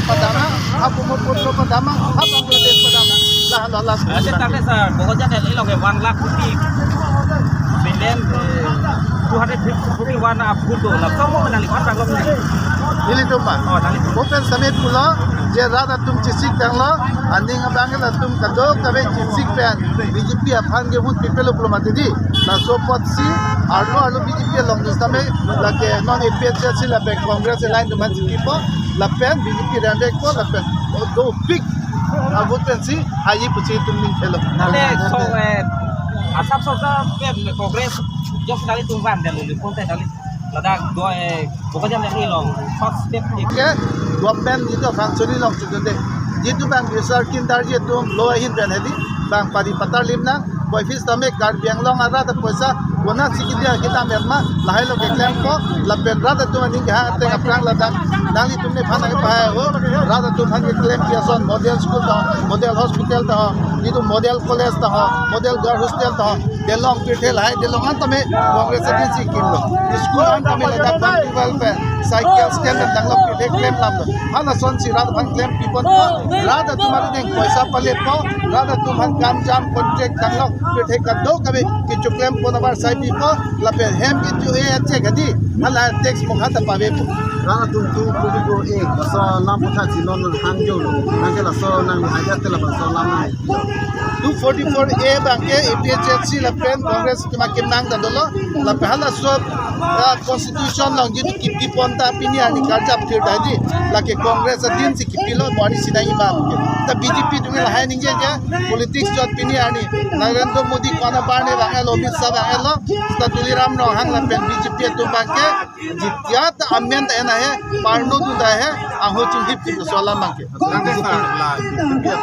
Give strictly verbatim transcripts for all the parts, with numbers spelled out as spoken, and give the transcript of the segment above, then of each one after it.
Padama, ha Brahmaputra padama, ha Bangladesh padama. Lahelo last. Ache tangte sir, bohojan el ilong ke one lakh fifty billion, eh, two hundred forty-one a vote do. Laso mo nangli phan tanglo ni. Ilitum ma. Oh, nangli. Mo pen sitame pulo, je rat atum chesik tanglo, aning abang latum kadokave chesik pen B J P aphan ke vote pipelo pulo mati di. Laso apotsi, arlo arlo B J P along sitame, lake non A P H L C lapen Congress alliance atum aphan chepipo, lapen B J P randekpo, lapen dopik a vote pensi haji pusi itum ning thelo. Nale so, eh, Assam sorkar ke Congress just nangtum van delo le ponte dali. Ladak do, eh, bohojan el ilong first step ke. Ke government jitu function along chedonde. Jitu bang bisar kin darji atum lo ahin pen hedi, bang pari patar lim nang, boy fis tame Karbi Anglong arat apoisa, kona si kedia kedam erma, lahelo keklempo, lapen rat atum aning kehang ateng aphrang ladak, nanglitum nephan nangpahai ho, rat atum aphan keklempi ason, model school ta ho, model hospital ta ho, jitu model college ta ho, model girl hostel ta ho, delong pirthe lahai, delong an tame, Congress adinsi kimlo. School an tame ladak bang tuval pen, cycle stand an tanglo pirthe klemlamlo. Hala asonsi rat aphan klempi ponpo, rat atum aning poisa paletpo, rat atum aphan kam jam contract tanglo pirthe kadokave kechoklem pon avarsai pipo, lapen hem kecho-e achek hedi, hala tax mokha ta pavepo. Rat atum two forty-four A, laso alam aphuthak si non hangjo lo. Nangke laso nang idea te laso alam nang. Two forty-four A abang ke A P H L C lapen Congress atum akemnang ta dolo. Lapen halaso, ah, constitution along jitu kipi pon ta pini arni karjap thir ta di. Lake Congress adinsi kipilo, mo arni sinai ma ke. Ta B J P atum lahai ningjeje, politics chot pini arni Narendra Modi kona barne vang-etlo, Amit Shah vang-etlo, ta Tuliram Ronghang lapen B J P atum abang ke, jitia ta amen ta en ahe, parno dun ta ahe, ahut chinghip chingso alam abang ke. Tangte sir, la, ya,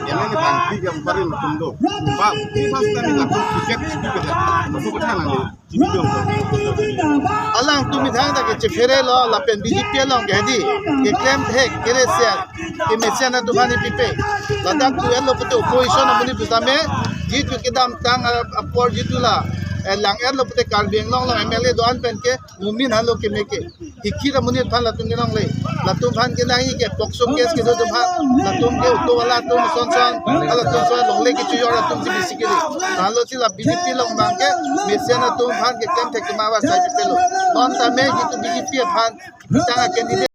ya, ini bang, tiga, empat, lima, enam, tujuh. Pak, ini pas kami lakukan tiket, tiket ya. Masuk ke sana nih. Alangtum methang ta ke chephere lo, lapen B J P along ke hedi, keklem thek, kere sial, kemesen atum aphan pipe. Ladak tu-etlo pute opposition amonit pusitame, jitu kedamtang, ah, apor jitu la, eh, lang-etlo pute Karbi Anglong along M L A do-an pen ke, mumin halo keme ke. Hikir amonit aphan latum kelongle. Latum aphan kenangji ke POCSO case kedo atum aphan. Latum ke auto wala atum son son. Halatum son longle kechojor atum si bisi kiri. Halosi la B J P along abang ke mesen atum aphan keklem thek kema avarsai pipelo. Non tame jitu B J P aphan tang a candidate